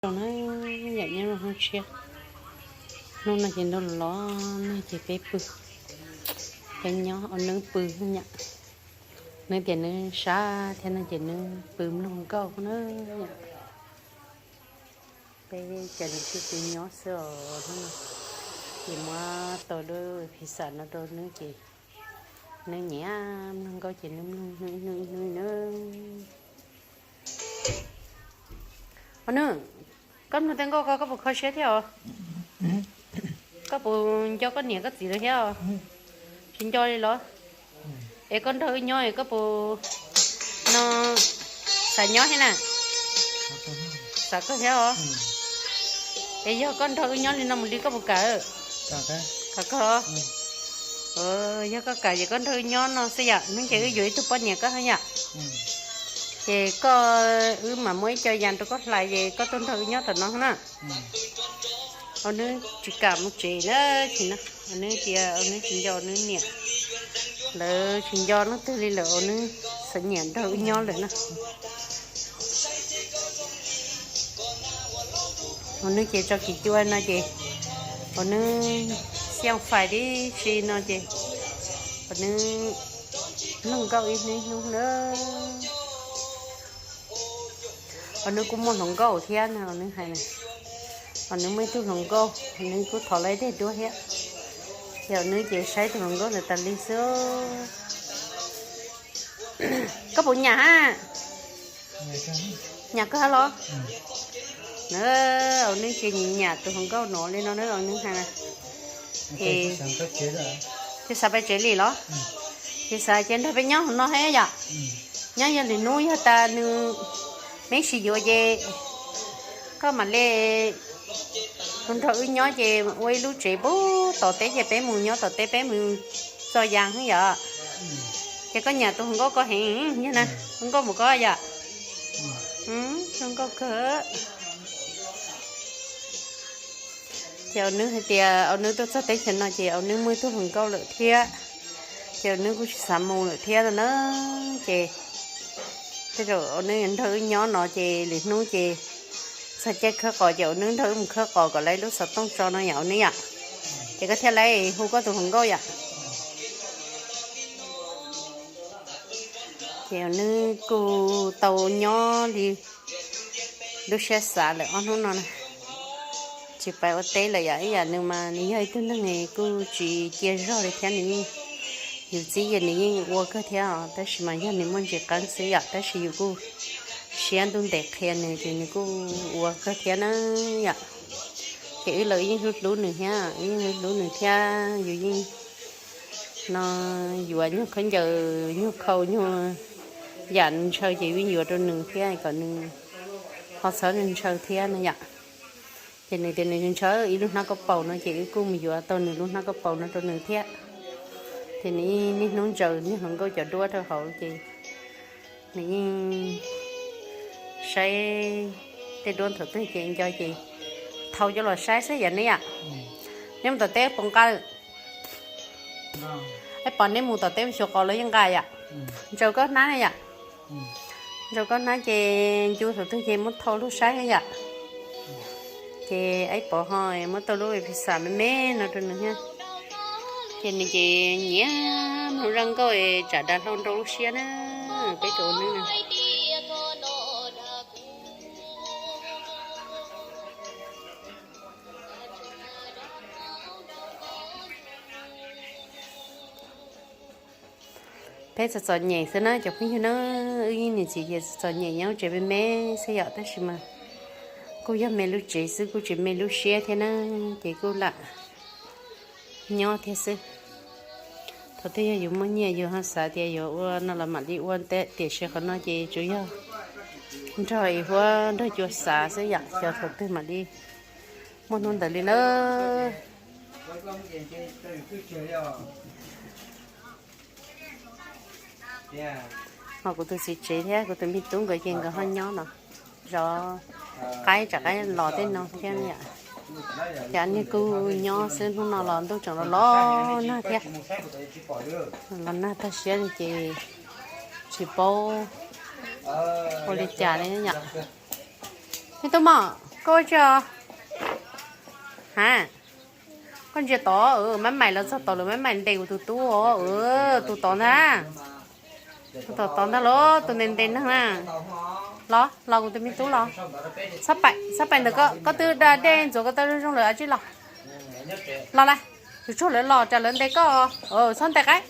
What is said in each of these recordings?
Zoo na, yam nyob rau hnub tshiab, hnub no ces ntuj los los no ces peb pw, peb nyob ua neb pw yom. Neb tias neb sab thiab no ces neb pw mloog nkauj na. Peb cov niam tij pw nyob xwb os, hnub no ces muab tau lub phi xam no rau neb ces neb nyiam mloog nkauj ces neb mloog ib hnub ib hnub ib hnub na. Au neb, koj mloog tej nkauj ko koj puas kho siab thiab os? Koj puas nco koj niam koj txiv lawm thiab os? Tsis nco li los? Es koj nrog wb nyob es koj puas no xav nyob thiab na? Xav kawg thiab os. Es yog koj nrog wb nyob li no mus li koj puas kam? Kam kawg. Yog koj kam ces koj nrog wb nyob no xwb yom, hnub ces wb yuav ib tug poj niam koj yom. Ces koj, wb mam muab ib co yas rau koj hlais ces koj tuaj nrog wb nyob tom no na. Au neb tsis kam mus tsev na, tsis na, au neb tias au neb tsis nco au neb niam, lawv tsis nco leej twg li lawm, au neb xav nyiam nrog wb nyob lawm na. Au neb ces tso kiv cua no ces au neb xiaj fais tib si no ces au neb mloog nkauj ib hnub ib hnub na. Au neb kuj muaj hluas nkauj thiab na, au neb hais na, au neb muaj ib tug hluas nkauj, au neb kuj thov lawv tej duab thiab. Ces au neb ces saib tus hluas nkauj ntawd tas li xwb. Koj puas nyam ha? Nyam kawg los? Na, au neb ces nyam tus hluas nkauj no li no na, au neb hais na. Ces xav pais tsev li los? Ces xav ces nrog peb nyob hauv no thiab yom. Nyob yog lwm hnub yog tas nws, neb sib yuav ces koj mam li nrog wb nyob ces ua ib lub tsev pub tom teb ces peb mus nyob tom teb peb mus txo yas xwb yom. Ces koj nyam tus hluas nkauj ko heev yog na, hluas nkauj mus koj yom. Hluas nkauj kawg. Ces au neb hais tias au neb tuaj txog teb chaws no ces au neb muaj ib tug hluas nkauj lawm thiab, ces au neb kuj tsis xav mus lawm thiab no na. Ces tej zaum au neb nrog wb nyob no ces lwm hnub ces txog caij khawb qos ces au neb nrog wb mus khawb qos kom lawv ib lub xov tooj tso no yom au neb yom. Ces koj thiaj li hu koj tus hluas nkauj yom. Ces au neb kuj tau nyob li lub siab xav lawm ob hnub no na, tsis pais ua teb lawm yom. Ib yam nws mas nws yog ib tug neeg kuj tsis cia zog li thiab, nws yeej, yus txiv yawg nws yeej ua kawg thiab os, tab sis mas yog nws muaj ntsis qeeb xwb yom, tab sis yus kuj siab ntuj ntev qhia nws ces nws kuj ua kawg thiab na yom. Ces wb los wb yeej hlub hlub nws thiab, wb yeej hlub hlub nws thiab, yus yeej no yuav nyuag khaub ncaws nyuag khau nyuag yam ntshaw ces wb yuav rau nws thiab kom nws ho txhob ntshaw thiab no yom. Ces nws tias nws ntshaw ib lub hnab kauj paus no ces wb kuj mus yuav tau nws lub hnab kauj paus no rau nws thiab. Ces nws niaj hnub ntsaws niag hluas nkauj cov duab rau hauv ces nws yeej saib tej duab thaum twg ces nco ces thau coj los saib xwb yom neb yom. Neb mus tom teb puas nqa lawm? Peb pom neb mus tom teb xyuas qos los yeej nqa yom. Ntsaws koj hnab na yom. Ntsaws koj hnab ces ncu thaum twg ces muab thau lug saib yom. Ces ib pov ho muab tau lub pizza me me no rau nws thiab. Ces nws ces nyiam mloog zaj nkauj tsam dav hlau nrau lub siab na. Peb tus ua neeb na. Peb txom txom nyem xwb na cov phooj ywg na, wb ib niam txiv ces txom txom nyem nyob tsev me me xwb yom, tab sis mas kuj yog me lub tsev xwb kuj tsis me lub siab thiab na, ces kuj lam nyob thiab xwb. Thaum twg yog yus muaj nyiaj yus ho xav tias yuav ua no los mam li ua, tiam sis qhov no ces tsuas yog nrog huab nrog cua xav xwb yom, xyov thaum twg mam li muaj hnub ntawd li na. Ho kuv tus txiv tsev thiab kuv tus me tub nkawd ces nkawd ho nyob no, zov qaib tsam qaib los tej no thiab yom. Ces niag kuj nyob xwb, hnub no los ntuj tseem los los nag thiab, los nag tag siab li ces tsis paub ua li cas li yom. Me tub mom, Koj ua tsi os? Ha, koj ntsia tod, mab maim los txog tod lawm, mab maim ntes kuv tus tub os. Tus tod ntag, tus tod tod ntag los tus ntes ntes neeg na. Los los kuv tus me tub los. Txhob pais, txhob pais ntawm koj, koj twb da dej ntxuav koj tau zoo zoo lawm, tsis los. Los lawm, tsuag tsuag lawv los tsam lawv ntes koj. Txhob ntes qaib,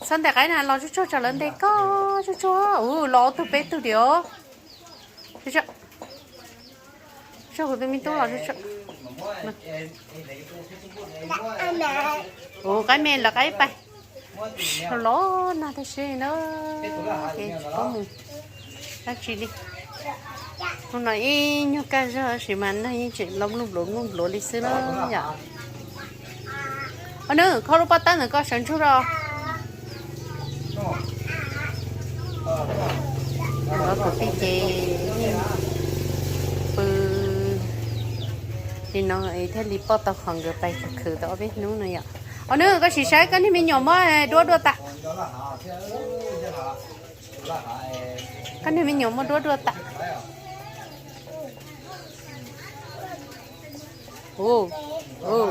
txhob ntes qaib na, los tsuag tsuag tsam lawv ntes koj. Tsuag tsuag, los ob tug peb tug tiag. Tsuag, kuv tus me tub los tsuag tsuag. Ua qaib me lawv qaib pais. Los nag tag sim na, ces tsis paub mus dab tsi li. Hnub no ib nyuag kaj zog tab sis mas nag yeej tseem los npluav npluav npluav li xwb na yom. Au nws, kho lub pob tawb ntawm koj sawv ntsug rau. Kuv tij ces pw li no thiaj li pom tau qhov nkawd pais khwv tau ob peb hnub no yom. Au nws, koj sim saib koj niag me nyuam muab duab dua tas. Koj niag me nyuam muab duab dua tas. Ua, ua,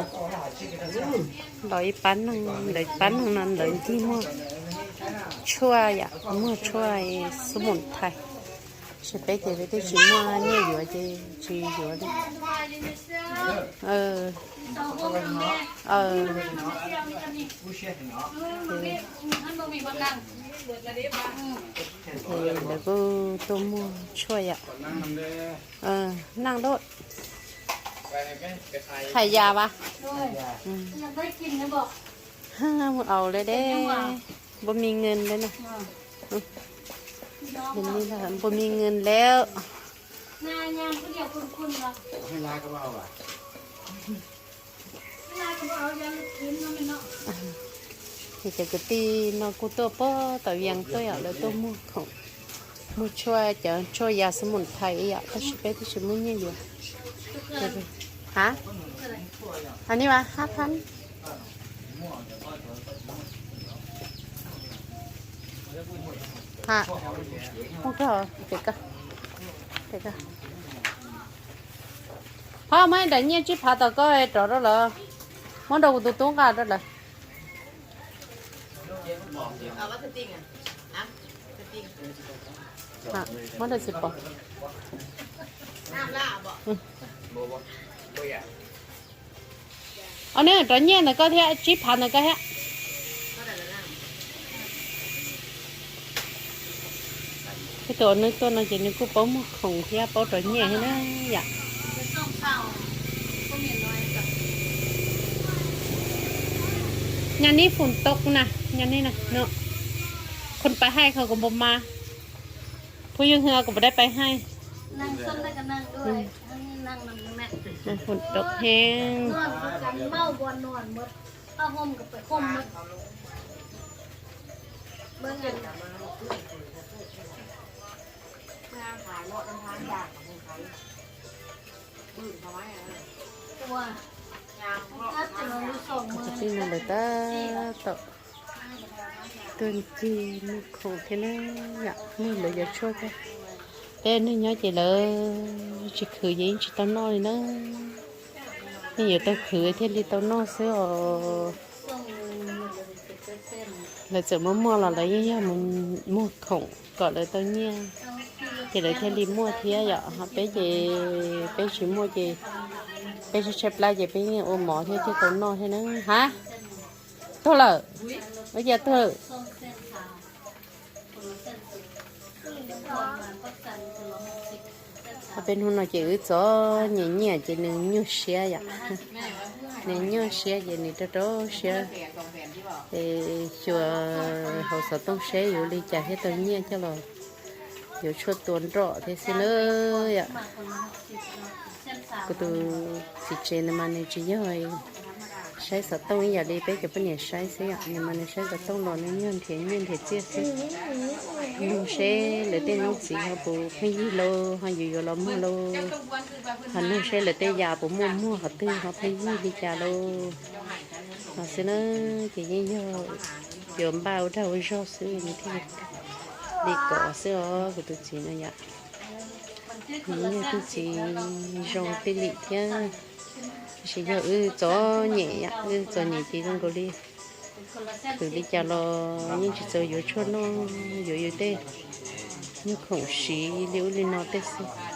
los ib pab neeg, ntawd pab neeg no ntawd ncig muag tshuaj yom, muag tshuaj xub moom thais. Tab sis peb ces peb twb tsis muaj nyiaj yuav ces tsis yuav li. Ces lawv kuj tuaj muag tshuaj yom. Naj lub hais yas vas, mus aus lawm deb, npua mi nkees lawm na. Npua mi nkees lawm. Ces cov kwv tij no kuj tuaj puag tom Vias tuaj yom, lawv tuaj muag khoom, muag tshuaj, cov tshuaj yas xub moom thais yom, tab sis peb twb tsis muaj nyiaj yuav. Ha, ni mas hab phab. Ha, mus rau, phab muab ib daim nyiaj tsib phav tom koj rov rau lawv, muab rau kuv tus tub nqa rau lawv. Muab rau txiv pov. Au, neb rov nyiaj ntawm koj thiab, tsib phav ntawm koj thiab. Peb tus neb tuaj no ces nws kuj paub muag khoom thiab paub rov nyiaj thiab na yom. Nyab neb foom tau na, nyab neb na, no,คนไปให้เขาก็บอกมา ผู้อยู่เฮือนก็บ่ได้ไปให้ ฝนตกแฮง Kwv tij no lawv tab tom tuaj ncig muag khoom thiab na, yam muag lawv cov tshuaj thiab. Peb neeg nyob ces lawv tsis khwv ces yeej tsis tau noj li na. Yeej yuav tau khwv thiaj li tau noj xwb os. Lawv txawm muaj muaj los lawv yeej yog mus muag khoom kom lawv tau nyiaj, ces lawv thiaj li muaj thiab yom. Ho peb ces peb tsis muaj ces peb tshaib tshaib plab ces peb yeej ua mov thiab thiaj tau noj thiab na. Ha, tuag lawm, ua cas tuag lawm? Peb hnub no ces wb txom nyem nyiaj ces nws nyuaj siab yom. Nws nyuaj siab ces nws rau rau siab. Es xyuas hauv xov tooj seb yuav li cas thiaj tau nyiaj coj los yuav tshuaj tua nroj thiab xwb na yom. Kuv tus txiv tsev no mas nws tsis yog saib xov tooj ib yam li peb cov poj niam saib xwb yom, nws mas nws saib xov tooj los nws yog nrhiav nyiaj nrhiav txiaj xwb. Nug seb lawv tej nub txiv ho puas pheej yig lauj, ho yuav yuav los muag lauj, ho nug seb lawv tej yas puas muaj muag qhov twg ho pheej yig li cas lauj. Ho xwb na, ces yeej yog yuav npaj ua dag ua zog xwb nws thiaj li kom xwb os kuv tus txiv no yom. Nws yog tug txiv zoo tij lim thiab, tiam sis yog wb txom nyem, wb txom nyem ces zoo nkaus li khwv li cas los yeej tsis txaus yuav tshuaj noj, yuav yus tej nyuag khoom siv li ub li no tej xwb.